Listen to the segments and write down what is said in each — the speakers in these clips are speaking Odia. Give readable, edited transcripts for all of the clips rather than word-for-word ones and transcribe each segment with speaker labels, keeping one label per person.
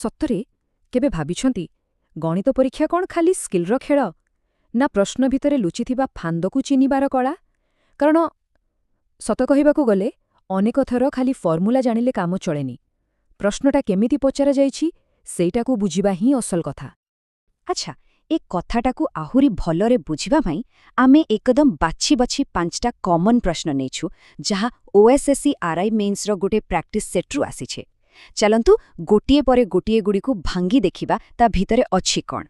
Speaker 1: ସତରେ କେବେ ଭାବିଛନ୍ତି, ଗଣିତ ପରୀକ୍ଷା କ'ଣ ଖାଲି ସ୍କିଲ୍ର ଖେଳ ନା ପ୍ରଶ୍ନ ଭିତରେ ଲୁଚିଥିବା ଫାନ୍ଦକୁ ଚିହ୍ନିବାର କଳା? କାରଣ ସତ କହିବାକୁ ଗଲେ ଅନେକ ଥର ଖାଲି ଫର୍ମୁଲା ଜାଣିଲେ କାମ ଚଳେନି। ପ୍ରଶ୍ନଟା କେମିତି ପଚରାଯାଇଛି, ସେଇଟାକୁ ବୁଝିବା ହିଁ ଅସଲ କଥା।
Speaker 2: ଆଚ୍ଛା, ଏ କଥାଟାକୁ ଆହୁରି ଭଲରେ ବୁଝିବା ପାଇଁ ଆମେ ଏକଦମ ବାଛି ବାଛି ପାଞ୍ଚଟା କମନ୍ ପ୍ରଶ୍ନ ନେଇଛୁ, ଯାହା ଓଏସ୍ଏସ୍ସି ଆର୍ଆଇ ମେନ୍ସର ଗୋଟେ ପ୍ରାକ୍ଟିସ୍ ସେଟ୍ରୁ ଆସିছে। ଚାଲନ୍ତୁ, ଗୋଟିଏ ପରେ ଗୋଟିଏ ଗୁଡ଼ିକୁ ଭାଙ୍ଗି ଦେଖିବା ତା ଭିତରେ ଅଛି କ'ଣ।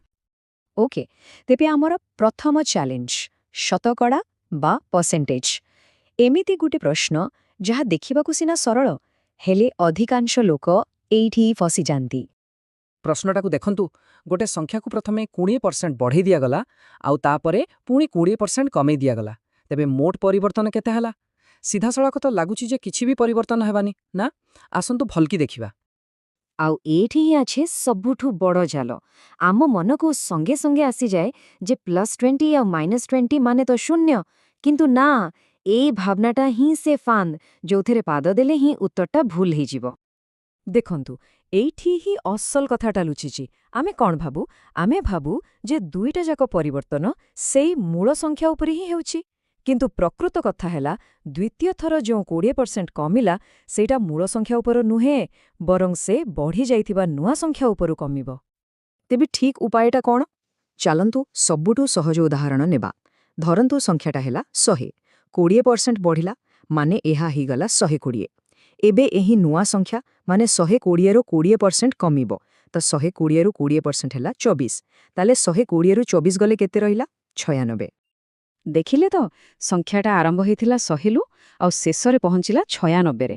Speaker 1: ଓକେ, ତେବେ ଆମର ପ୍ରଥମ ଚ୍ୟାଲେଞ୍ଜ ଶତକଡ଼ା ବା ପରସେଣ୍ଟେଜ୍। ଏମିତି ଗୋଟେ ପ୍ରଶ୍ନ ଯାହା ଦେଖିବାକୁ ସିନା ସରଳ, ହେଲେ ଅଧିକାଂଶ ଲୋକ ଏଇଠି ଫସିଯାନ୍ତି।
Speaker 3: ପ୍ରଶ୍ନଟାକୁ ଦେଖନ୍ତୁ। ଗୋଟେ ସଂଖ୍ୟାକୁ ପ୍ରଥମେ 20% ବଢ଼େଇ ଦିଆଗଲା ଆଉ ତାପରେ ପୁଣି 20% କମେଇ ଦିଆଗଲା। ତେବେ ମୋଟ ପରିବର୍ତ୍ତନ କେତେ ହେଲା? ସିଧାସଳଖ ତ ଲାଗୁଛି ଯେ କିଛି ବି ପରିବର୍ତ୍ତନ ହେବାନି, ନା? ଆସନ୍ତୁ ଭଲକି ଦେଖିବା।
Speaker 1: ଆଉ ଏଇଠି ହିଁ ଅଛି ସବୁଠୁ ବଡ଼ ଜାଲ। ଆମ ମନକୁ ସଙ୍ଗେ ସଙ୍ଗେ ଆସିଯାଏ ଯେ +20 ଆଉ -20 ମାନେ ତ ଶୂନ୍ୟ। କିନ୍ତୁ ନା, ଏଇ ଭାବନାଟା ହିଁ ସେ ଫାନ୍ଦ, ଯୋଉଥିରେ ପାଦ ଦେଲେ ହିଁ ଉତ୍ତରଟା ଭୁଲ ହେଇଯିବ। ଦେଖନ୍ତୁ, ଏଇଠି ହିଁ ଅସଲ କଥାଟା ଲୁଚିଛି। ଆମେ କ'ଣ ଭାବୁ? ଆମେ ଭାବୁ ଯେ ଦୁଇଟା ଯାକ ପରିବର୍ତ୍ତନ ସେଇ ମୂଳ ସଂଖ୍ୟା ଉପରେ ହିଁ ହେଉଛି। କିନ୍ତୁ ପ୍ରକୃତ କଥା ହେଲା, ଦ୍ୱିତୀୟ ଥର ଯେଉଁ 20% କମିଲା, ସେଇଟା ମୂଳ ସଂଖ୍ୟା ଉପରୁ ନୁହେଁ, ବରଂ ସେ ବଢ଼ିଯାଇଥିବା ନୂଆ ସଂଖ୍ୟା ଉପରୁ କମିବ। ତେବେ ଠିକ୍ ଉପାୟଟା କ'ଣ? ଚାଲନ୍ତୁ, ସବୁଠୁ ସହଜ ଉଦାହରଣ ନେବା। ଧରନ୍ତୁ ସଂଖ୍ୟାଟା ହେଲା 100। 20% ବଢ଼ିଲା ମାନେ ଏହା ହେଇଗଲା 120। ଏବେ ଏହି ନୂଆ ସଂଖ୍ୟା ମାନେ 120ରୁ 20% କମିବ। ତ 120ରୁ 20% ହେଲା 24। ତାହେଲେ 120ରୁ 24 ଗଲେ କେତେ ରହିଲା? 96।
Speaker 2: ଦେଖିଲେ ତ, ସଂଖ୍ୟାଟା ଆରମ୍ଭ ହେଇଥିଲା 100ରୁ ଆଉ ଶେଷରେ ପହଞ୍ଚିଲା 96ରେ।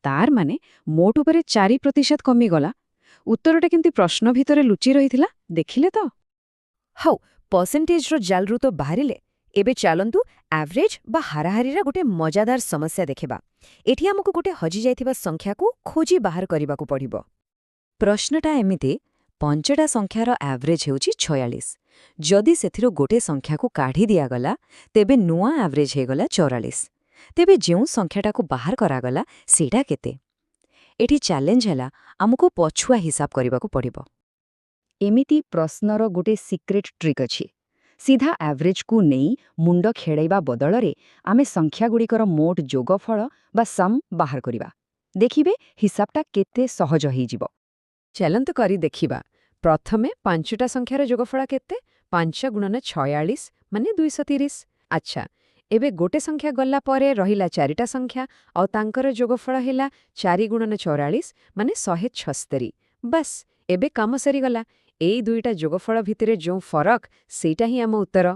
Speaker 2: ତାର ମାନେ ମୋଟ ଉପରେ 4% କମିଗଲା। ଉତ୍ତରଟା କେମିତି ପ୍ରଶ୍ନ ଭିତରେ ଲୁଚି ରହିଥିଲା, ଦେଖିଲେ ତ?
Speaker 1: ହଉ, ପରସେଣ୍ଟେଜର ଜାଲରୁ ତ ବାହାରିଲେ। ଏବେ ଚାଲନ୍ତୁ ଆଭରେଜ୍ ବା ହାରାହାରିର ଗୋଟେ ମଜାଦାର ସମସ୍ୟା ଦେଖିବା। ଏଠି ଆମକୁ ଗୋଟେ ହଜିଯାଇଥିବା ସଂଖ୍ୟାକୁ ଖୋଜି ବାହାର କରିବାକୁ ପଡ଼ିବ। ପ୍ରଶ୍ନଟା ଏମିତି: ପାଞ୍ଚଟା ସଂଖ୍ୟାର ଆଭରେଜ୍ ହେଉଛି 46। ଯଦି ସେଥିରୁ ଗୋଟେ ସଂଖ୍ୟାକୁ କାଢ଼ି ଦିଆଗଲା, ତେବେ ନୂଆ ଆଭରେଜ୍ ହେଇଗଲା 44। ତେବେ ଯେଉଁ ସଂଖ୍ୟାଟାକୁ ବାହାର କରାଗଲା, ସେଇଟା କେତେ? ଏଠି ଚ୍ୟାଲେଞ୍ଜ ହେଲା, ଆମକୁ ପଛୁଆ ହିସାବ କରିବାକୁ ପଡ଼ିବ।
Speaker 2: ଏମିତି ପ୍ରଶ୍ନର ଗୋଟେ ସିକ୍ରେଟ୍ ଟ୍ରିକ୍ ଅଛି। ସିଧା ଆଭରେଜକୁ ନେଇ ମୁଣ୍ଡ ଖେଳାଇବା ବଦଳରେ ଆମେ ସଂଖ୍ୟାଗୁଡ଼ିକର ମୋଟ ଯୋଗଫଳ ବା ସମ୍ ବାହାର କରିବା। ଦେଖିବେ, ହିସାବଟା କେତେ ସହଜ ହେଇଯିବ।
Speaker 1: ଚାଲନ୍ତୁ କରି ଦେଖିବା। ପ୍ରଥମେ ପାଞ୍ଚଟା ସଂଖ୍ୟାର ଯୋଗଫଳ କେତେ? 5 ଗୁଣନ 46 ମାନେ 230। ଆଚ୍ଛା, ଏବେ ଗୋଟେ ସଂଖ୍ୟା ଗଲା ପରେ ରହିଲା ଚାରିଟା ସଂଖ୍ୟା, ଆଉ ତାଙ୍କର ଯୋଗଫଳ ହେଲା 4 ଗୁଣନ 44 ମାନେ 176। ବାସ୍, ଏବେ କାମ ସରିଗଲା। ଏଇ ଦୁଇଟା ଯୋଗଫଳ ଭିତରେ ଯେଉଁ ଫରକ, ସେଇଟା ହିଁ ଆମ ଉତ୍ତର।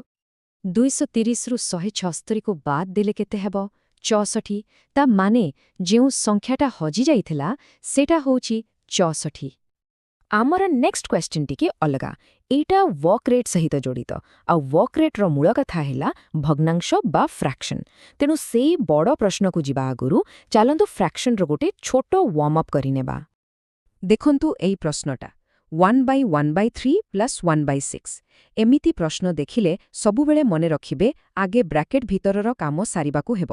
Speaker 1: 230ରୁ 176କୁ ବାଦ ଦେଲେ କେତେ ହେବ? 64। ତା ମାନେ ଯେଉଁ ସଂଖ୍ୟାଟା ହଜିଯାଇଥିଲା, ସେଇଟା ହେଉଛି 64। ଆମର ନେକ୍ସଟ କ୍ୱେଶ୍ଚିନ୍ ଟିକେ ଅଲଗା। ଏଇଟା ୱାର୍କ ରେଟ୍ ସହିତ ଜଡ଼ିତ, ଆଉ ୱାର୍କ ରେଟ୍ର ମୂଳ କଥା ହେଲା ଭଗ୍ନାଂଶ ବା ଫ୍ରାକ୍ସନ୍। ତେଣୁ ସେଇ ବଡ଼ ପ୍ରଶ୍ନକୁ ଯିବା ଆଗରୁ ଚାଲନ୍ତୁ ଫ୍ରାକ୍ସନ୍ର ଗୋଟେ ଛୋଟ ୱାର୍ମ ଅପ୍ କରିନେବା। ଦେଖନ୍ତୁ ଏଇ ପ୍ରଶ୍ନଟା, 1 by 1 by 3 plus 1 by 6। ଏମିତି ପ୍ରଶ୍ନ ଦେଖିଲେ ସବୁବେଳେ ମନେ ରଖିବେ, ଆଗେ ବ୍ରାକେଟ୍ ଭିତରର କାମ ସାରିବାକୁ ହେବ।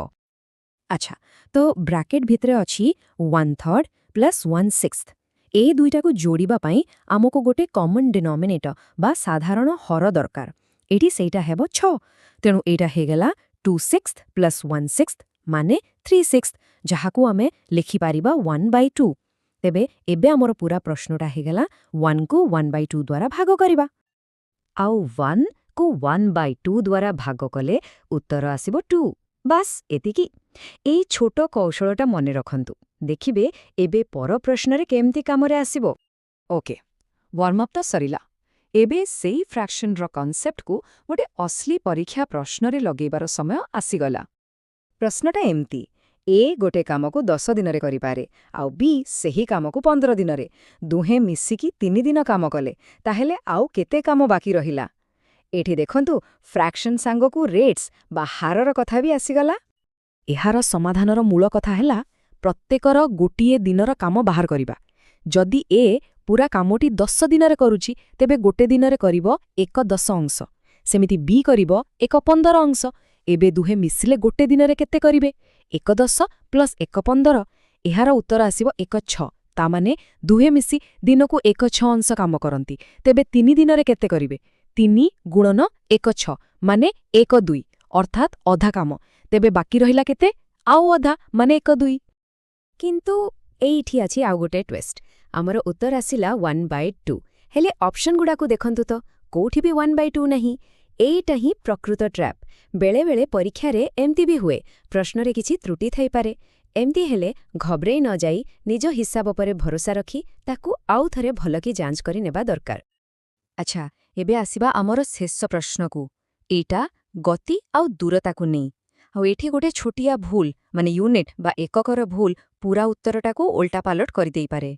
Speaker 1: ଆଚ୍ଛା, ତ ବ୍ରାକେଟ୍ ଭିତରେ ଅଛି 1/3 ପ୍ଲସ୍ 1/6। ଏ ଦୁଇଟାକୁ ଯୋଡ଼ିବା ପାଇଁ ଆମକୁ ଗୋଟେ କମନ୍ ଡିନୋମିନେଟର ବା ସାଧାରଣ ହର ଦରକାର। ଏଠି ସେଇଟା ହେବ 6। ତେଣୁ ଏଇଟା ହେଇଗଲା 2/6 ପ୍ଲସ୍ 1/6 ମାନେ 3/6, ଯାହାକୁ ଆମେ ଲେଖିପାରିବା 1/2। ତେବେ ଏବେ ଆମର ପୁରା ପ୍ରଶ୍ନଟା ହେଇଗଲା 1କୁ 1/2 ଦ୍ୱାରା ଭାଗ କରିବା। ଆଉ 1କୁ 1/2 ଦ୍ୱାରା ଭାଗ କଲେ ଉତ୍ତର ଆସିବ 2। ବାସ୍, ଏତିକି। ଏଇ ଛୋଟ କୌଶଳଟା ମନେ ରଖନ୍ତୁ, ଦେଖିବେ ଏବେ ପର ପ୍ରଶ୍ନରେ କେମିତି କାମରେ ଆସିବ। ଓକେ, ୱାର୍ମଅପ୍ ତ ସରିଲା। ଏବେ ସେଇ ଫ୍ରାକ୍ସନର କନସେପ୍ଟକୁ ଗୋଟେ ଅସଲି ପରୀକ୍ଷା ପ୍ରଶ୍ନରେ ଲଗେଇବାର ସମୟ ଆସିଗଲା। ପ୍ରଶ୍ନଟା ଏମିତି: ଏ ଗୋଟେ କାମକୁ 10 ଦିନରେ କରିପାରେ, ଆଉ ବି ସେହି କାମକୁ 15 ଦିନରେ। ଦୁହେଁ ମିଶିକି 3 ଦିନ କାମ କଲେ, ତାହେଲେ ଆଉ କେତେ କାମ ବାକି ରହିଲା? ଏଠି ଦେଖନ୍ତୁ, ଫ୍ରାକ୍ସନ ସାଙ୍ଗକୁ ରେଟ୍ସ ବା ହାରର କଥା ବି ଆସିଗଲା। ଏହାର ସମାଧାନର ମୂଳ କଥା ହେଲା ପ୍ରତ୍ୟେକର ଗୋଟିଏ ଦିନର କାମ ବାହାର କରିବା। ଯଦି ଏ ପୁରା କାମଟି 10 ଦିନରେ କରୁଛି, ତେବେ ଗୋଟେ ଦିନରେ କରିବ 1/10 ଅଂଶ। ସେମିତି ବି କରିବ 1/15 ଅଂଶ। ଏବେ ଦୁହେଁ ମିଶିଲେ ଗୋଟେ ଦିନରେ କେତେ କରିବେ? 1/10 ପ୍ଲସ୍ 1/15। ଏହାର ଉତ୍ତର ଆସିବ 1/6। ତା ମାନେ ଦୁହେଁ ମିଶି ଦିନକୁ 1.6 ଅଂଶ କାମ କରନ୍ତି। ତେବେ 3 ଦିନରେ କେତେ କରିବେ? 3 ଗୁଣନ 1.6 ମାନେ 1.2, ଅର୍ଥାତ୍ ଅଧା କାମ। ତେବେ ବାକି ରହିଲା କେତେ? ଆଉ ଅଧା, ମାନେ 1.2। କିନ୍ତୁ ଏଇଠି ଅଛି ଆଉ ଗୋଟେ ଟ୍ୱିଷ୍ଟ। ଆମର ଉତ୍ତର ଆସିଲା 1/2। ହେଲେ ଅପସନ୍ ଗୁଡ଼ାକୁ ଦେଖନ୍ତୁ ତ, କୋଉଠି ବି 1/2 ନାହିଁ। ଏଇଟା ହିଁ ପ୍ରକୃତ ଟ୍ରାପ୍। ବେଳେବେଳେ ପରୀକ୍ଷାରେ ଏମିତି ବି ହୁଏ, ପ୍ରଶ୍ନରେ କିଛି ତ୍ରୁଟି ଥାଇପାରେ। ଏମିତି ହେଲେ ଘବରେଇ ନ ଯାଇ ନିଜ ହିସାବ ଉପରେ ଭରସା ରଖି ତାକୁ ଆଉ ଥରେ ଭଲକି ଯାଞ୍ଚ କରି ନେବା ଦରକାର। ଆଚ୍ଛା, ଏବେ ଆସିବା ଆମର ଶେଷ ପ୍ରଶ୍ନକୁ। ଏଇଟା ଗତି ଆଉ ଦୂରତାକୁ ନେଇ। ଆଉ ଏଠି ଗୋଟେ ଛୋଟିଆ ଭୁଲ, ମାନେ ୟୁନିଟ୍ ବା ଏକକର ଭୁଲ, ପୁରା ଉତ୍ତରଟାକୁ ଓଲଟାପାଲଟ କରିଦେଇପାରେ।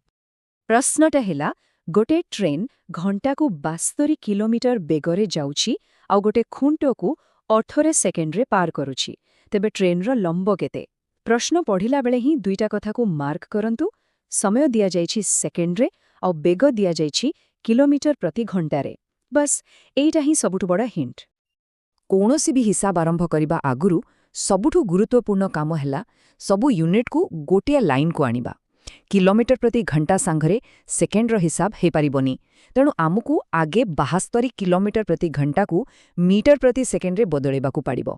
Speaker 1: ପ୍ରଶ୍ନଟା ହେଲା, ଗୋଟେ ଟ୍ରେନ୍ ଘଣ୍ଟାକୁ 72 କିଲୋମିଟର ବେଗରେ ଯାଉଛି ଆଉ ଗୋଟେ ଖୁଣ୍ଟକୁ 18 ସେକେଣ୍ଡରେ ପାର କରୁଛି। ତେବେ ଟ୍ରେନ୍ର ଲମ୍ବ କେତେ? ପ୍ରଶ୍ନ ପଢ଼ିଲା ବେଳେ ହିଁ ଦୁଇଟା କଥାକୁ ମାର୍କ କରନ୍ତୁ। ସମୟ ଦିଆଯାଇଛି ସେକେଣ୍ଡରେ ଆଉ ବେଗ ଦିଆଯାଇଛି କିଲୋମିଟର ପ୍ରତି ଘଣ୍ଟାରେ। ବାସ୍, ଏଇଟା ହିଁ ସବୁଠୁ ବଡ଼ ହିଣ୍ଟ। କୌଣସି ବି ହିସାବ ଆରମ୍ଭ କରିବା ଆଗରୁ ସବୁଠୁ ଗୁରୁତ୍ୱପୂର୍ଣ୍ଣ କାମ ହେଲା ସବୁ ୟୁନିଟ୍କୁ ଗୋଟିଏ ଲାଇନ୍କୁ ଆଣିବା। କିଲୋମିଟର ପ୍ରତି ଘଣ୍ଟା ସାଙ୍ଗରେ ସେକେଣ୍ଡର ହିସାବ ହେଇପାରିବନି। ତେଣୁ ଆମକୁ ଆଗେ 72 କିଲୋମିଟର ପ୍ରତି ଘଣ୍ଟାକୁ ମିଟର ପ୍ରତି ସେକେଣ୍ଡରେ ବଦଳାଇବାକୁ ପଡ଼ିବ,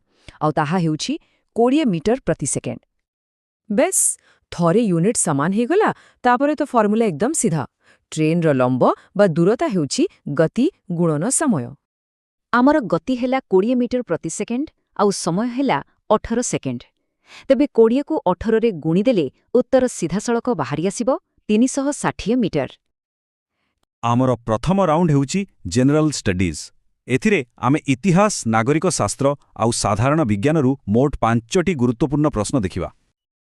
Speaker 1: ଆଉ ତାହା ହେଉଛି 20 ମିଟର ପ୍ରତି ସେକେଣ୍ଡ। ବେସ୍, ଥରେ ୟୁନିଟ୍ ସମାନ ହେଇଗଲା, ତାପରେ ତ ଫର୍ମୁଲା ଏକଦମ ସିଧା। ଟ୍ରେନ୍ର ଲମ୍ବ ବା ଦୂରତା ହେଉଛି ଗତି ଗୁଣନ ସମୟ। ଆମର ଗତି ହେଲା 20 ମିଟର ପ୍ରତି ସେକେଣ୍ଡ ଆଉ ସମୟ ହେଲା 18 ସେକେଣ୍ଡ। ତେବେ 20କୁ 18ରେ ଗୁଣିଦେଲେ ଉତ୍ତର ସିଧାସଳଖ ବାହାରି ଆସିବ, 360 ମିଟର।
Speaker 4: ଆମର ପ୍ରଥମ ରାଉଣ୍ଡ ହେଉଛି ଜେନେରାଲ ଷ୍ଟଡିଜ୍। ଏଥିରେ ଆମେ ଇତିହାସ, ନାଗରିକ ଶାସ୍ତ୍ର ଆଉ ସାଧାରଣ ବିଜ୍ଞାନରୁ ମୋଟ ପାଞ୍ଚଟି ଗୁରୁତ୍ୱପୂର୍ଣ୍ଣ ପ୍ରଶ୍ନ ଦେଖିବା।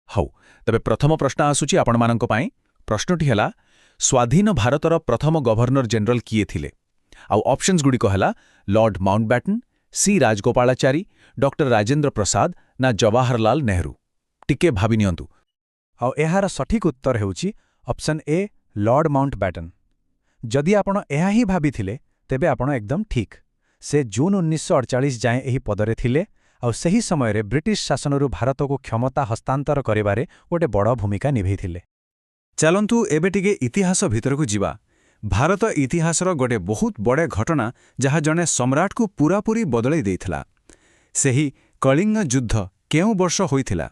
Speaker 5: ହଉ, ତେବେ ପ୍ରଥମ ପ୍ରଶ୍ନ ଆସୁଛି ଆପଣମାନଙ୍କ ପାଇଁ। ପ୍ରଶ୍ନଟି ହେଲା, ସ୍ୱାଧୀନ ଭାରତର ପ୍ରଥମ ଗଭର୍ଣ୍ଣର ଜେନେରାଲ କିଏ ଥିଲେ? ଆଉ ଅପସନ୍ସ ଗୁଡ଼ିକ ହେଲା Lord Mountbatten, C Rajagopalachari, doctor Rajendra Prasad ନା ଜବାହରଲାଲ ନେହେରୁ। ଟିକେ ଭାବି ନିଅନ୍ତୁ।
Speaker 6: ଆଉ ଏହାର ସଠିକ୍ ଉତ୍ତର ହେଉଛି ଅପସନ୍ ଏ, ଲର୍ଡ ମାଉଣ୍ଟବ୍ୟାଟନ୍। ଯଦି ଆପଣ ଏହା ହିଁ ଭାବିଥିଲେ, ତେବେ ଆପଣ ଏକଦମ ଠିକ୍। ସେ ଜୁନ୍ 1948 ଯାଏଁ ଏହି ପଦରେ ଥିଲେ ଆଉ ସେହି ସମୟରେ ବ୍ରିଟିଶ ଶାସନରୁ ଭାରତକୁ କ୍ଷମତା ହସ୍ତାନ୍ତର କରିବାରେ ଗୋଟେ ବଡ଼ ଭୂମିକା ନିଭେଇଥିଲେ।
Speaker 4: ଚାଲନ୍ତୁ, ଏବେ ଟିକେ ଇତିହାସ ଭିତରକୁ ଯିବା। ଭାରତ ଇତିହାସର ଗୋଟେ ବହୁତ ବଡ଼ ଘଟଣା, ଯାହା ଜଣେ ସମ୍ରାଟକୁ ପୂରାପୂରି ବଦଳେଇ ଦେଇଥିଲା। ସେହି କଳିଙ୍ଗ ଯୁଦ୍ଧ କେଉଁ ବର୍ଷ ହୋଇଥିଲା?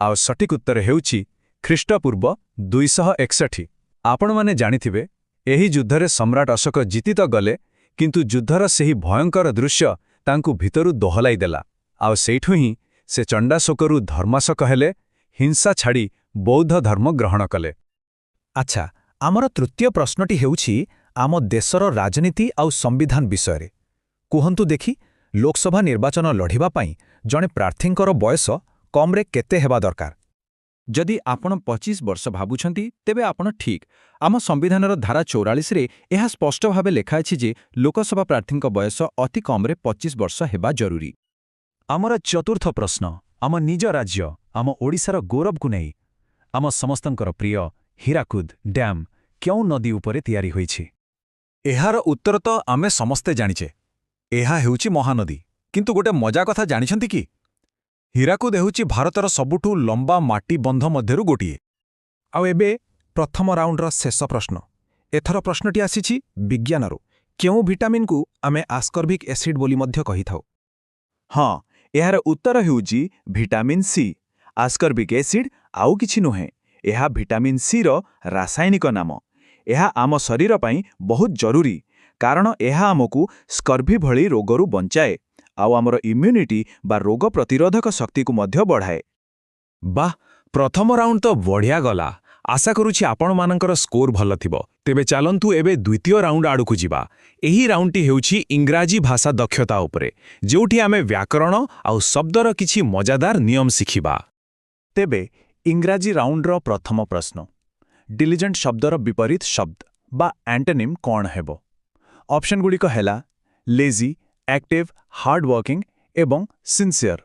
Speaker 6: ଆଉ ସଠିକ୍ ଉତ୍ତର ହେଉଛି ଖ୍ରୀଷ୍ଟପୂର୍ବ 261। ଆପଣମାନେ ଜାଣିଥିବେ, ଏହି ଯୁଦ୍ଧରେ ସମ୍ରାଟ ଅଶୋକ ଜିତି ତ ଗଲେ, କିନ୍ତୁ ଯୁଦ୍ଧର ସେହି ଭୟଙ୍କର ଦୃଶ୍ୟ ତାଙ୍କୁ ଭିତରୁ ଦୋହଲାଇ ଦେଲା। ଆଉ ସେଇଠୁ ହିଁ ସେ ଚଣ୍ଡାଶୋକରୁ ଧର୍ମାଶୋକ ହେଲେ, ହିଂସା ଛାଡ଼ି ବୌଦ୍ଧ ଧର୍ମ ଗ୍ରହଣ କଲେ।
Speaker 5: ଆଚ୍ଛା, ଆମର ତୃତୀୟ ପ୍ରଶ୍ନଟି ହେଉଛି ଆମ ଦେଶର ରାଜନୀତି ଆଉ ସମ୍ବିଧାନ ବିଷୟରେ। କୁହନ୍ତୁ ଦେଖି, ଲୋକସଭା ନିର୍ବାଚନ ଲଢ଼ିବା ପାଇଁ ଜଣେ ପ୍ରାର୍ଥୀଙ୍କର ବୟସ କମ୍ରେ କେତେ ହେବା ଦରକାର?
Speaker 4: ଯଦି ଆପଣ 25 ବର୍ଷ ଭାବୁଛନ୍ତି, ତେବେ ଆପଣ ଠିକ୍। ଆମ ସମ୍ବିଧାନର ଧାରା 44ରେ ଏହା ସ୍ପଷ୍ଟ ଭାବେ ଲେଖାଅଛି ଯେ ଲୋକସଭା ପ୍ରାର୍ଥୀଙ୍କ ବୟସ ଅତି କମ୍ରେ 25 ବର୍ଷ ହେବା ଜରୁରୀ।
Speaker 6: ଆମର ଚତୁର୍ଥ ପ୍ରଶ୍ନ ଆମ ନିଜ ରାଜ୍ୟ, ଆମ ଓଡ଼ିଶାର ଗୌରବକୁ ନେଇ। ଆମ ସମସ୍ତଙ୍କର ପ୍ରିୟ ହୀରାକୁଦ ଡ୍ୟାମ୍ କେଉଁ ନଦୀ ଉପରେ ତିଆରି ହୋଇଛି?
Speaker 4: ଏହାର ଉତ୍ତର ତ ଆମେ ସମସ୍ତେ ଜାଣିଛେ, ଏହା ହେଉଛି ମହାନଦୀ। କିନ୍ତୁ ଗୋଟେ ମଜା କଥା ଜାଣିଛନ୍ତି କି? ହୀରାକୁଦ ହେଉଛି ଭାରତର ସବୁଠୁ ଲମ୍ବା ମାଟି ବନ୍ଧ ମଧ୍ୟରୁ ଗୋଟିଏ।
Speaker 6: ଆଉ ଏବେ ପ୍ରଥମ ରାଉଣ୍ଡର ଶେଷ ପ୍ରଶ୍ନ। ଏଥର ପ୍ରଶ୍ନଟି ଆସିଛି ବିଜ୍ଞାନରୁ। କେଉଁ ଭିଟାମିନ୍କୁ ଆମେ ଆସ୍କର୍ବିକ୍ ଏସିଡ୍ ବୋଲି ମଧ୍ୟ କହିଥାଉ?
Speaker 7: ହଁ, ଏହାର ଉତ୍ତର ହେଉଛି ଭିଟାମିନ୍ ସି। ଆସ୍କର୍ବିକ୍ ଏସିଡ୍ ଆଉ କିଛି ନୁହେଁ, ଏହା ଭିଟାମିନ୍ ସିର ରାସାୟନିକ ନାମ। ଏହା ଆମ ଶରୀର ପାଇଁ ବହୁତ ଜରୁରୀ, କାରଣ ଏହା ଆମକୁ ସ୍କର୍ଭି ଭଳି ରୋଗରୁ ବଞ୍ଚାଏ ଆଉ ଆମର ଇମ୍ୟୁନିଟି ବା ରୋଗ ପ୍ରତିରୋଧକ ଶକ୍ତିକୁ ମଧ୍ୟ ବଢ଼ାଏ।
Speaker 5: ବାଃ, ପ୍ରଥମ ରାଉଣ୍ଡ ତ ବଢ଼ିଆ ଗଲା। ଆଶା କରୁଛି ଆପଣମାନଙ୍କର ସ୍କୋର ଭଲ ଥିବ। ତେବେ ଚାଲନ୍ତୁ, ଏବେ ଦ୍ୱିତୀୟ ରାଉଣ୍ଡ ଆଡ଼କୁ ଯିବା। ଏହି ରାଉଣ୍ଡଟି ହେଉଛି ଇଂରାଜୀ ଭାଷା ଦକ୍ଷତା ଉପରେ, ଯେଉଁଠି ଆମେ ବ୍ୟାକରଣ ଆଉ ଶବ୍ଦର କିଛି ମଜାଦାର ନିୟମ ଶିଖିବା।
Speaker 7: ତେବେ ଇଂରାଜୀ ରାଉଣ୍ଡର ପ୍ରଥମ ପ୍ରଶ୍ନ, ଡିଲିଜେଣ୍ଟ ଶବ୍ଦର ବିପରୀତ ଶବ୍ଦ ବା ଆଣ୍ଟୋନିମ୍ କ'ଣ ହେବ? ଅପସନ୍ଗୁଡ଼ିକ ହେଲା ଲେଜି, ଆକ୍ଟିଭ୍, ହାର୍ଡୱାର୍କିଂ ଏବଂ ସିନ୍ସିୟର।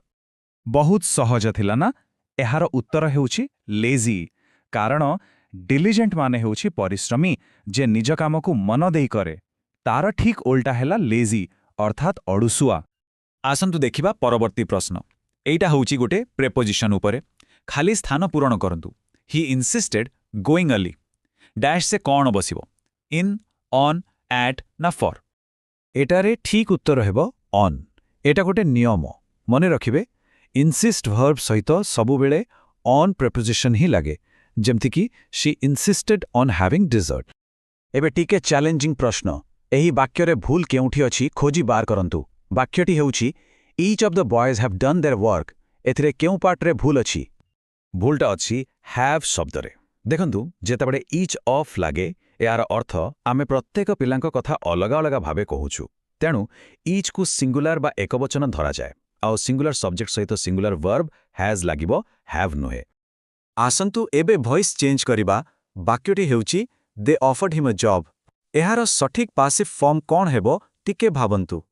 Speaker 6: ବହୁତ ସହଜ ଥିଲା ନା? ଏହାର ଉତ୍ତର ହେଉଛି ଲେଜି, କାରଣ ଡିଲିଜେଣ୍ଟ ମାନେ ହେଉଛି ପରିଶ୍ରମୀ, ଯେ ନିଜ କାମକୁ ମନ ଦେଇ କରେ। ତାର ଠିକ୍ ଓଲଟା ହେଲା ଲେଜି, ଅର୍ଥାତ୍ ଅଳସୁଆ।
Speaker 5: ଆସନ୍ତୁ ଦେଖିବା ପରବର୍ତ୍ତୀ ପ୍ରଶ୍ନ। ଏଇଟା ହେଉଛି ଗୋଟେ ପ୍ରେପୋଜିସନ୍ ଉପରେ। ଖାଲି ସ୍ଥାନ ପୂରଣ କରନ୍ତୁ। He insisted going early. ଡ୍ୟାଶ୍‌ରେ କ'ଣ ବସିବ? ଇନ୍, ଅନ୍, ଆଟ୍ ନା ଫର୍?
Speaker 6: ଏଟାରେ ଠିକ୍ ଉତ୍ତର ହେବ ଅନ୍। ଏଟା ଗୋଟେ ନିୟମ, ମନେ ରଖିବେ, ଇନସିଷ୍ଟ ଭର୍ବ ସହିତ ସବୁବେଳେ ଅନ୍ ପ୍ରେପୋଜିସନ୍ ହିଁ ଲାଗେ। ଯେମିତିକି "She insisted on having dessert."
Speaker 4: ଏବେ ଟିକେ ଚ୍ୟାଲେଞ୍ଜିଂ ପ୍ରଶ୍ନ। ଏହି ବାକ୍ୟରେ ଭୁଲ କେଉଁଠି ଅଛି, ଖୋଜି ବାହାର କରନ୍ତୁ। ବାକ୍ୟଟି ହେଉଛି, "Each of the boys have done their work." ଏଥିରେ କେଉଁ ପାର୍ଟରେ ଭୁଲ ଅଛି? ଭୁଲଟା ଅଛି have ଶବ୍ଦରେ। ଦେଖନ୍ତୁ, ଯେତେବେଳେ ଇଚ୍ ଅଫ୍ ଲାଗେ, ଏହାର ଅର୍ଥ ଆମେ ପ୍ରତ୍ୟେକ ପିଲାଙ୍କ କଥା ଅଲଗା ଅଲଗା ଭାବେ କହୁଛୁ। ତେଣୁ ଇଚ୍କୁ ସିଙ୍ଗୁଲାର ବା ଏକବଚନ ଧରାଯାଏ, ଆଉ ସିଙ୍ଗୁଲାର ସବଜେକ୍ଟ ସହିତ ସିଙ୍ଗୁଲାର ଭର୍ବ ହ୍ୟାଜ୍ ଲାଗିବ, have ନୁହେଁ।
Speaker 6: ଆସନ୍ତୁ ଏବେ ଭଏସ୍ ଚେଞ୍ଜ କରିବା। ବାକ୍ୟଟି ହେଉଛି, "They offered him a job." ଏହାର ସଠିକ୍ ପାସିଭ୍ ଫର୍ମ କ'ଣ ହେବ, ଟିକେ ଭାବନ୍ତୁ।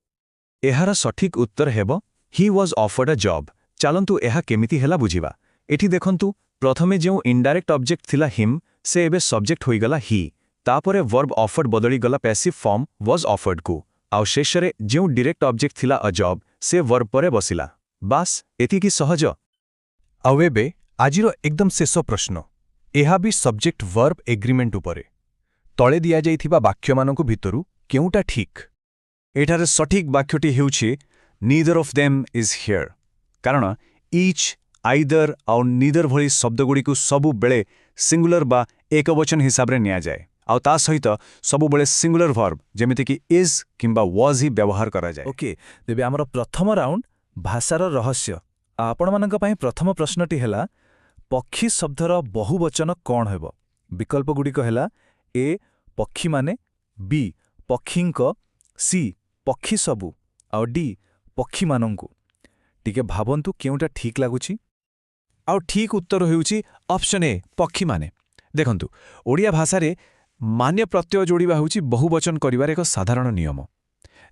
Speaker 6: ଏହାର ସଠିକ୍ ଉତ୍ତର ହେବ, "He was offered a job." ଚାଲନ୍ତୁ ଏହା କେମିତି ହେଲା ବୁଝିବା। ଏଠି ଦେଖନ୍ତୁ, ପ୍ରଥମେ ଯେଉଁ ଇନଡାଇରେକ୍ଟ ଅବଜେକ୍ଟ ଥିଲା ହିମ୍, ସେ ଏବେ ସବଜେକ୍ଟ ହୋଇଗଲା ହି। ତାପରେ ଭର୍ବ ଅଫର୍ଡ ବଦଳିଗଲା ପ୍ୟାସିଭ୍ ଫର୍ମ ୱାଜ୍ ଅଫର୍ଡକୁ। ଆଉ ଶେଷରେ ଯେଉଁ ଡିରେକ୍ଟ ଅବଜେକ୍ଟ ଥିଲା ଅ ଜବ୍, ସେ ଭର୍ବ ପରେ ବସିଲା। ବାସ୍, ଏତିକି ସହଜ। ଆଉ ଏବେ ଆଜିର ଏକଦମ ଶେଷ ପ୍ରଶ୍ନ। ଏହା ବି ସବଜେକ୍ଟ ଭର୍ବ ଏଗ୍ରିମେଣ୍ଟ ଉପରେ। ତଳେ ଦିଆଯାଇଥିବା ବାକ୍ୟମାନଙ୍କ ଭିତରୁ କେଉଁଟା ଠିକ୍? ଏଠାରେ ସଠିକ୍ ବାକ୍ୟଟି ହେଉଛି, "Neither of them is here." କାରଣ ଇଚ୍, ଆଇଦର ଆଉ ନିଦର ଭଳି ଶବ୍ଦଗୁଡ଼ିକୁ ସବୁବେଳେ ସିଙ୍ଗୁଲାର ବା ଏକବଚନ ହିସାବରେ ନିଆଯାଏ, ଆଉ ତା ସହିତ ସବୁବେଳେ ସିଙ୍ଗୁଲାର ଭର୍ବ ଯେମିତିକି is କିମ୍ବା ୱାଜ୍ ହିଁ ବ୍ୟବହାର କରାଯାଏ।
Speaker 5: ଓକେ, ତେବେ ଆମର ପ୍ରଥମ ରାଉଣ୍ଡ, ଭାଷାର ରହସ୍ୟ। ଆପଣମାନଙ୍କ ପାଇଁ ପ୍ରଥମ ପ୍ରଶ୍ନଟି ହେଲା, ପକ୍ଷୀ ଶବ୍ଦର ବହୁବଚନ କ'ଣ ହେବ? ବିକଳ୍ପଗୁଡ଼ିକ ହେଲା, ଏ ପକ୍ଷୀମାନେ, ବି ପକ୍ଷୀଙ୍କ, ସି ପକ୍ଷୀ ସବୁ ଆଉ ଡି ପକ୍ଷୀମାନଙ୍କୁ। ଟିକେ ଭାବନ୍ତୁ, କେଉଁଟା ଠିକ୍ ଲାଗୁଛି? ଆଉ ଠିକ୍ ଉତ୍ତର ହେଉଛି ଅପସନ୍ ଏ, ପକ୍ଷୀମାନେ। ଦେଖନ୍ତୁ, ଓଡ଼ିଆ ଭାଷାରେ ମାନେ ପ୍ରତ୍ୟୟ ଯୋଡ଼ିବା ହେଉଛି ବହୁବଚନ କରିବାର ଏକ ସାଧାରଣ ନିୟମ।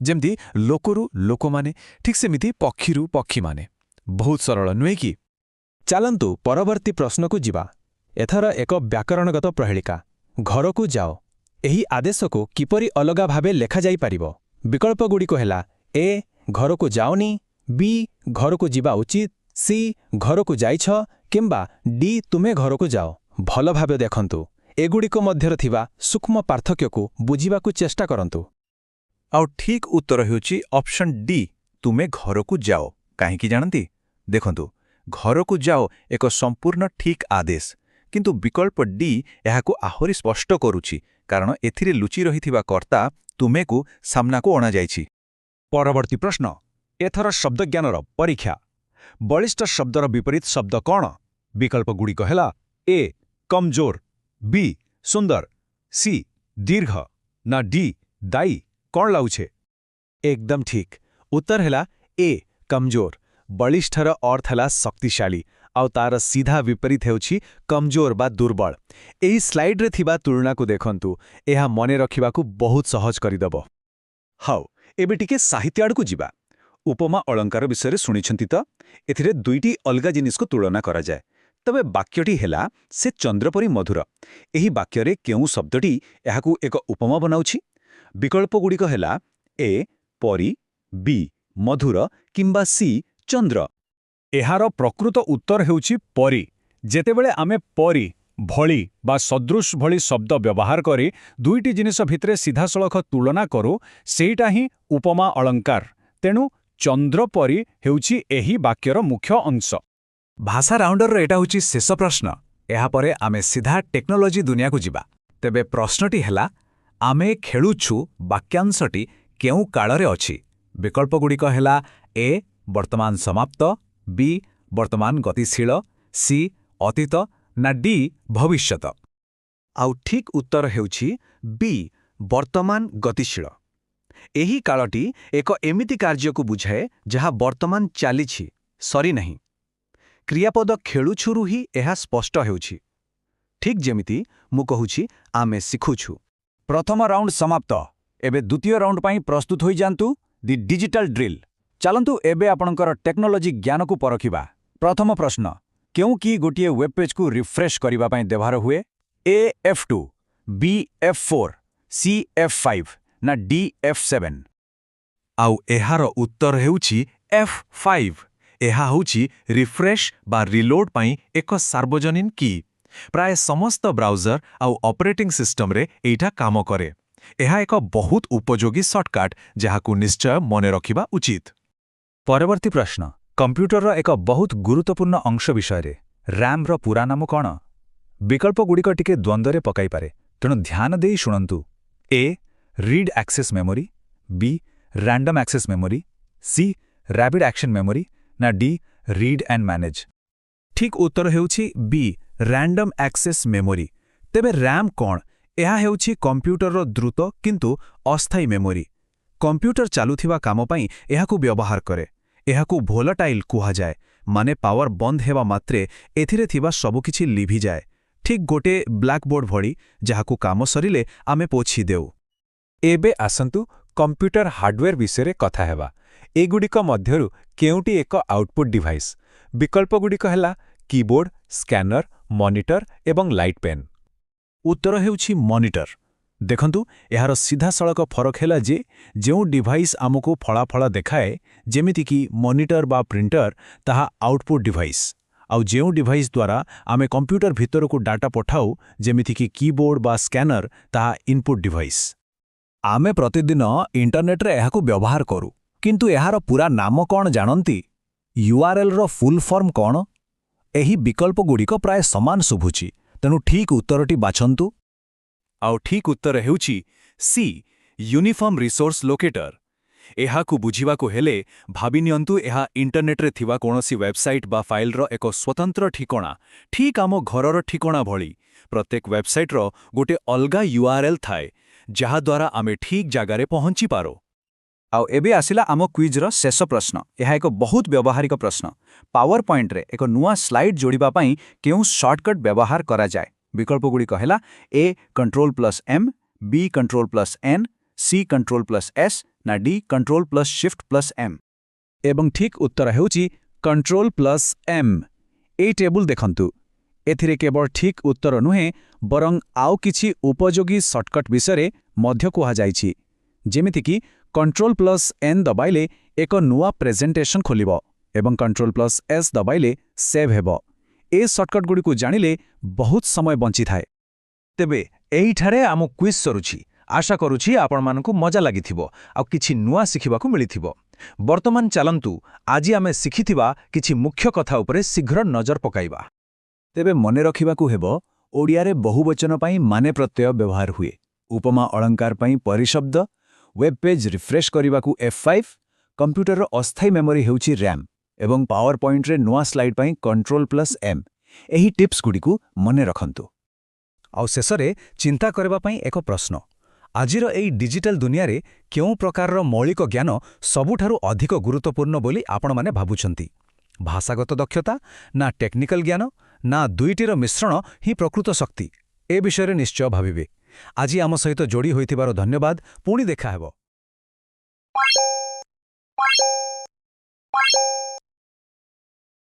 Speaker 5: ଯେମିତି ଲୋକରୁ ଲୋକମାନେ, ଠିକ୍ ସେମିତି ପକ୍ଷୀରୁ ପକ୍ଷୀମାନେ। ବହୁତ ସରଳ, ନୁହେଁ କି? ଚାଲନ୍ତୁ ପରବର୍ତ୍ତୀ ପ୍ରଶ୍ନକୁ ଯିବା। ଏଥର ଏକ ବ୍ୟାକରଣଗତ ପ୍ରହେଳିକା। ଘରକୁ ଯାଅ, ଏହି ଆଦେଶକୁ କିପରି ଅଲଗା ଭାବେ ଲେଖାଯାଇପାରିବ? ବିକଳ୍ପଗୁଡ଼ିକ ହେଲା, ଏ ଘରକୁ ଯାଅନି, ବି ଘରକୁ ଯିବା ଉଚିତ, ସି ଘରକୁ ଯାଇଛ କିମ୍ବା ଡି ତୁମେ ଘରକୁ ଯାଅ। ଭଲ ଭାବେ ଦେଖନ୍ତୁ, ଏଗୁଡ଼ିକ ମଧ୍ୟରେ ଥିବା ସୂକ୍ଷ୍ମ ପାର୍ଥକ୍ୟକୁ ବୁଝିବାକୁ ଚେଷ୍ଟା କରନ୍ତୁ।
Speaker 7: ଆଉ ଠିକ୍ ଉତ୍ତର ହେଉଛି ଅପସନ୍ ଡି, ତୁମେ ଘରକୁ ଯାଅ। କାହିଁକି ଜାଣନ୍ତି? ଦେଖନ୍ତୁ, ଘରକୁ ଯାଅ ଏକ ସମ୍ପୂର୍ଣ୍ଣ ଠିକ୍ ଆଦେଶ, କିନ୍ତୁ ବିକଳ୍ପ ଡି ଏହାକୁ ଆହୁରି ସ୍ପଷ୍ଟ କରୁଛି, କାରଣ ଏଥିରେ ଲୁଚି ରହିଥିବା କର୍ତ୍ତା ତୁମେକୁ ସାମ୍ନାକୁ ଅଣାଯାଇଛି।
Speaker 6: ପରବର୍ତ୍ତୀ ପ୍ରଶ୍ନ। ଏଥର ଶବ୍ଦଜ୍ଞାନର ପରୀକ୍ଷା। ବଳିଷ୍ଠ ଶବ୍ଦର ବିପରୀତ ଶବ୍ଦ କ'ଣ? ବିକଳ୍ପଗୁଡ଼ିକ ହେଲା, ଏ କମଜୋର, ବି ସୁନ୍ଦର, ସି ଦୀର୍ଘ ନା ଡି ଦାୟୀ। କ'ଣ ଲାଗୁଛି?
Speaker 5: ଏକଦମ ଠିକ୍। ଉତ୍ତର ହେଲା ଏ କମଜୋର। ବଳିଷ୍ଠର ଅର୍ଥ ହେଲା ଶକ୍ତିଶାଳୀ, ଆଉ ତାର ସିଧା ବିପରୀତ ହେଉଛି କମଜୋର ବା ଦୁର୍ବଳ। ଏହି ସ୍ଲାଇଡ୍ରେ ଥିବା ତୁଳନାକୁ ଦେଖନ୍ତୁ, ଏହା ମନେ ରଖିବାକୁ ବହୁତ ସହଜ କରିଦେବ।
Speaker 7: ହଉ, ଏବେ ଟିକେ ସାହିତ୍ୟ ଆଡ଼କୁ ଯିବା। ଉପମା ଅଳଙ୍କାର ବିଷୟରେ ଶୁଣିଛନ୍ତି ତ? ଏଥିରେ ଦୁଇଟି ଅଲଗା ଜିନିଷକୁ ତୁଳନା କରାଯାଏ। ତେବେ ବାକ୍ୟଟି ହେଲା, ସେ ଚନ୍ଦ୍ର ପରି ମଧୁର। ଏହି ବାକ୍ୟରେ କେଉଁ ଶବ୍ଦଟି ଏହାକୁ ଏକ ଉପମା ବନାଉଛି? ବିକଳ୍ପଗୁଡ଼ିକ ହେଲା, ଏ ପରି, ବି ମଧୁର କିମ୍ବା ସି ଚନ୍ଦ୍ର।
Speaker 6: ଏହାର ପ୍ରକୃତ ଉତ୍ତର ହେଉଛି ପରି। ଯେତେବେଳେ ଆମେ ପରି, ଭଳି ବା ସଦୃଶ ଭଳି ଶବ୍ଦ ବ୍ୟବହାର କରି ଦୁଇଟି ଜିନିଷ ଭିତରେ ସିଧାସଳଖ ତୁଳନା କରୁ, ସେଇଟା ହିଁ ଉପମା ଅଳଙ୍କାର। ତେଣୁ ଚନ୍ଦ୍ର ପରି ହେଉଛି ଏହି ବାକ୍ୟର ମୁଖ୍ୟ ଅଂଶ।
Speaker 7: ଭାଷା ରାଉଣ୍ଡର ଏଇଟା ହେଉଛି ଶେଷ ପ୍ରଶ୍ନ। ଏହାପରେ ଆମେ ସିଧା ଟେକ୍ନୋଲୋଜି ଦୁନିଆକୁ ଯିବା। ତେବେ ପ୍ରଶ୍ନଟି ହେଲା, ଆମେ ଖେଳୁଛୁ ବାକ୍ୟାଂଶଟି କେଉଁ କାଳରେ ଅଛି? ବିକଳ୍ପଗୁଡ଼ିକ ହେଲା, ଏ ବର୍ତ୍ତମାନ ସମାପ୍ତ, ବି ବର୍ତ୍ତମାନ ଗତିଶୀଳ, ସି ଅତୀତ ନା ଡି ଭବିଷ୍ୟତ।
Speaker 8: ଆଉ ଠିକ୍ ଉତ୍ତର ହେଉଛି ବି ବର୍ତ୍ତମାନ ଗତିଶୀଳ। ଏହି କାଳଟି ଏକ ଏମିତି କାର୍ଯ୍ୟକୁ ବୁଝାଏ ଯାହା ବର୍ତ୍ତମାନ ଚାଲିଛି, ସରିନାହିଁ। କ୍ରିୟାପଦ ଖେଳୁଛୁରୁ ହିଁ ଏହା ସ୍ପଷ୍ଟ ହେଉଛି, ଠିକ୍ ଯେମିତି ମୁଁ କହୁଛି, ଆମେ ଶିଖୁଛୁ।
Speaker 6: ପ୍ରଥମ ରାଉଣ୍ଡ ସମାପ୍ତ। ଏବେ ଦ୍ୱିତୀୟ ରାଉଣ୍ଡ ପାଇଁ ପ୍ରସ୍ତୁତ ହୋଇଯାଆନ୍ତୁ, ଦି ଡିଜିଟାଲ ଡ୍ରିଲ୍। ଚାଲନ୍ତୁ ଏବେ ଆପଣଙ୍କର ଟେକ୍ନୋଲୋଜି ଜ୍ଞାନକୁ ପରଖିବା। ପ୍ରଥମ ପ୍ରଶ୍ନ, କେଉଁ କି ଗୋଟିଏ ୱେବ୍ ପେଜ୍କୁ ରିଫ୍ରେଶ୍ କରିବା ପାଇଁ ବ୍ୟବହାର ହୁଏ? ଏ F2, ବି F4, C F5 ନା ଡି F7?
Speaker 7: ଆଉ ଏହାର ଉତ୍ତର ହେଉଛି F5। ଏହା ହେଉଛି ରିଫ୍ରେଶ୍ ବା ରିଲୋଡ୍ ପାଇଁ ଏକ ସାର୍ବଜନୀନ କି।
Speaker 5: ପ୍ରାୟ ସମସ୍ତ ବ୍ରାଉଜର ଆଉ ଅପରେଟିଂ ସିଷ୍ଟମରେ ଏଇଟା କାମ କରେ। ଏହା ଏକ ବହୁତ ଉପଯୋଗୀ ସର୍ଟକଟ୍, ଯାହାକୁ ନିଶ୍ଚୟ ମନେ ରଖିବା ଉଚିତ।
Speaker 6: ପରବର୍ତ୍ତୀ ପ୍ରଶ୍ନ କମ୍ପ୍ୟୁଟରର ଏକ ବହୁତ ଗୁରୁତ୍ୱପୂର୍ଣ୍ଣ ଅଂଶ ବିଷୟରେ। ର୍ୟାମ୍ର ପୂରା ନାମ କ'ଣ? ବିକଳ୍ପଗୁଡ଼ିକ ଟିକେ ଦ୍ୱନ୍ଦ୍ୱରେ ପକାଇପାରେ, ତେଣୁ ଧ୍ୟାନ ଦେଇ ଶୁଣନ୍ତୁ। A, read access memory, B, random access memory, C, rapid action memory ନା ଡି, ରିଡ୍ ଆଣ୍ଡ ମ୍ୟାନେଜ୍।
Speaker 5: ଠିକ୍ ଉତ୍ତର ହେଉଛି ବି, ରାଣ୍ଡମ୍ ଆକ୍ସେସ୍ ମେମୋରି। ତେବେ ର୍ୟାମ୍ କ'ଣ? ଏହା ହେଉଛି କମ୍ପ୍ୟୁଟରର ଦ୍ରୁତ କିନ୍ତୁ ଅସ୍ଥାୟୀ ମେମୋରି। କମ୍ପ୍ୟୁଟର ଚାଲୁଥିବା କାମ ପାଇଁ ଏହାକୁ ବ୍ୟବହାର କରେ। ଏହାକୁ ଭୋଲାଟାଇଲ୍ କୁହାଯାଏ, ମାନେ ପାୱାର ବନ୍ଦ ହେବା ମାତ୍ରେ ଏଥିରେ ଥିବା ସବୁକିଛି ଲିଭିଯାଏ, ଠିକ୍ ଗୋଟିଏ ବ୍ଲାକବୋର୍ଡ ଭଳି, ଯାହାକୁ କାମ ସରିଲେ ଆମେ ପୋଛି ଦେଉ।
Speaker 6: ଏବେ ଆସନ୍ତୁ କମ୍ପ୍ୟୁଟର ହାର୍ଡୱେର୍ ବିଷୟରେ କଥା ହେବା। ଏଗୁଡ଼ିକ ମଧ୍ୟରୁ କେଉଁଟି ଏକ ଆଉଟପୁଟ୍ ଡିଭାଇସ୍? ବିକଳ୍ପଗୁଡ଼ିକ ହେଲା କିବୋର୍ଡ, ସ୍କାନର, ମନିଟର ଏବଂ ଲାଇଟ୍ ପେନ୍।
Speaker 5: ଉତ୍ତର ହେଉଛି ମନିଟର। ଦେଖନ୍ତୁ, ଏହାର ସିଧାସଳଖ ଫରକ ହେଲା ଯେ ଯେଉଁ ଡିଭାଇସ୍ ଆମକୁ ଫଳାଫଳ ଦେଖାଏ, ଯେମିତିକି ମନିଟର ବା ପ୍ରିଣ୍ଟର, ତାହା ଆଉଟପୁଟ୍ ଡିଭାଇସ୍। ଆଉ ଯେଉଁ ଡିଭାଇସ୍ ଦ୍ୱାରା ଆମେ କମ୍ପ୍ୟୁଟର ଭିତରକୁ ଡାଟା ପଠାଉ, ଯେମିତିକି କିବୋର୍ଡ ବା ସ୍କାନର, ତାହା ଇନପୁଟ୍ ଡିଭାଇସ୍।
Speaker 6: ଆମେ ପ୍ରତିଦିନ ଇଣ୍ଟରନେଟ୍ରେ ଏହାକୁ ବ୍ୟବହାର କରୁ, କିନ୍ତୁ ଏହାର ପୂରା ନାମ କ'ଣ ଜାଣନ୍ତି? ୟୁଆର୍ଏଲ୍ର ଫୁଲ୍ ଫର୍ମ କ'ଣ? ଏହି ବିକଳ୍ପଗୁଡ଼ିକ ପ୍ରାୟ ସମାନ ଶୁଭୁଛି, ତେଣୁ ଠିକ୍ ଉତ୍ତରଟି ବାଛନ୍ତୁ।
Speaker 5: ଆଉ ଠିକ୍ ଉତ୍ତର ହେଉଛି ସି, ୟୁନିଫର୍ମ ରିସୋର୍ସ ଲୋକେଟର। ଏହାକୁ ବୁଝିବାକୁ ହେଲେ ଭାବିନିଅନ୍ତୁ, ଏହା ଇଣ୍ଟରନେଟ୍ରେ ଥିବା କୌଣସି ୱେବସାଇଟ୍ ବା ଫାଇଲ୍ର ଏକ ସ୍ୱତନ୍ତ୍ର ଠିକଣା, ଠିକ୍ ଆମ ଘରର ଠିକଣା ଭଳି। ପ୍ରତ୍ୟେକ ୱେବସାଇଟ୍ର ଗୋଟେ ଅଲଗା ୟୁଆର୍ଏଲ୍ ଥାଏ, ଯାହାଦ୍ୱାରା ଆମେ ଠିକ୍ ଜାଗାରେ ପହଞ୍ଚିପାରୁ।
Speaker 7: ଆଉ ଏବେ ଆସିଲା ଆମ କ୍ୱିଜ୍ର ଶେଷ ପ୍ରଶ୍ନ। ଏହା ଏକ ବହୁତ ବ୍ୟବହାରିକ ପ୍ରଶ୍ନ। ପାୱାର ପଏଣ୍ଟରେ ଏକ ନୂଆ ସ୍ଲାଇଡ୍ ଯୋଡ଼ିବା ପାଇଁ କେଉଁ ସର୍ଟକଟ୍ ବ୍ୟବହାର କରାଯାଏ? ବିକଳ୍ପଗୁଡ଼ିକ ହେଲା A, control plus M, B, control plus N, C, control plus S ନା D, control plus shift plus M.
Speaker 6: ଏବଂ ଠିକ୍ ଉତ୍ତର ହେଉଛି କଣ୍ଟ୍ରୋଲ ପ୍ଲସ୍ ଏମ୍। ଏଇ ଟେବୁଲ୍ ଦେଖନ୍ତୁ। ଏଥିରେ କେବଳ ଠିକ୍ ଉତ୍ତର ନୁହେଁ, ବରଂ ଆଉ କିଛି ଉପଯୋଗୀ ସର୍ଟକଟ୍ ବିଷୟରେ ମଧ୍ୟ କୁହାଯାଇଛି, ଯେମିତିକି କଣ୍ଟ୍ରୋଲ ପ୍ଲସ୍ ଏନ୍ ଦବାଇଲେ ଏକ ନୂଆ ପ୍ରେଜେଣ୍ଟେସନ୍ ଖୋଲିବ ଏବଂ କଣ୍ଟ୍ରୋଲ ପ୍ଲସ୍ ଏସ୍ ଦବାଇଲେ ସେଭ୍ ହେବ। ଏ ସର୍ଟକଟ୍ଗୁଡ଼ିକୁ ଜାଣିଲେ ବହୁତ ସମୟ ବଞ୍ଚିଥାଏ।
Speaker 7: ତେବେ ଏଇଠାରେ ଆମ କ୍ୱିଜ୍ ସରୁଛି। ଆଶା କରୁଛି ଆପଣମାନଙ୍କୁ ମଜା ଲାଗିଥିବ ଆଉ କିଛି ନୂଆ ଶିଖିବାକୁ ମିଳିଥିବ। ବର୍ତ୍ତମାନ ଚାଲନ୍ତୁ, ଆଜି ଆମେ ଶିଖିଥିବା କିଛି ମୁଖ୍ୟ କଥା ଉପରେ ଶୀଘ୍ର ନଜର ପକାଇବା।
Speaker 6: ତେବେ ମନେ ରଖିବାକୁ ହେବ, ଓଡ଼ିଆରେ ବହୁବଚନ ପାଇଁ ମାନେ ପ୍ରତ୍ୟୟ ବ୍ୟବହାର ହୁଏ, ଉପମା ଅଳଙ୍କାର ପାଇଁ ପରିଶବ୍ଦ, ୱେବ୍ ପେଜ୍ ରିଫ୍ରେଶ୍ କରିବାକୁ F5, କମ୍ପ୍ୟୁଟରର ଅସ୍ଥାୟୀ ମେମୋରି ହେଉଛି ର୍ୟାମ୍ ଏବଂ ପାୱାର ପଏଣ୍ଟରେ ନୂଆ ସ୍ଲାଇଡ୍ ପାଇଁ କଣ୍ଟ୍ରୋଲ ପ୍ଲସ୍ ଏମ୍। ଏହି ଟିପ୍ସଗୁଡ଼ିକୁ ମନେ ରଖନ୍ତୁ।
Speaker 8: ଆଉ ଶେଷରେ ଚିନ୍ତା କରିବା ପାଇଁ ଏକ ପ୍ରଶ୍ନ। ଆଜିର ଏଇ ଡିଜିଟାଲ ଦୁନିଆରେ କେଉଁ ପ୍ରକାରର ମୌଳିକ ଜ୍ଞାନ ସବୁଠାରୁ ଅଧିକ ଗୁରୁତ୍ୱପୂର୍ଣ୍ଣ ବୋଲି ଆପଣମାନେ ଭାବୁଛନ୍ତି? ଭାଷାଗତ ଦକ୍ଷତା ନା ଟେକ୍ନିକାଲ ଜ୍ଞାନ ନା ଦୁଇଟିର ମିଶ୍ରଣ ହିଁ ପ୍ରକୃତ ଶକ୍ତି? ଏ ବିଷୟରେ ନିଶ୍ଚୟ ଭାବିବେ। ଆଜି ଆମ ସହିତ ଯୋଡ଼ି ହୋଇଥିବାରୁ ଧନ୍ୟବାଦ। ପୁଣି ଦେଖାହେବ।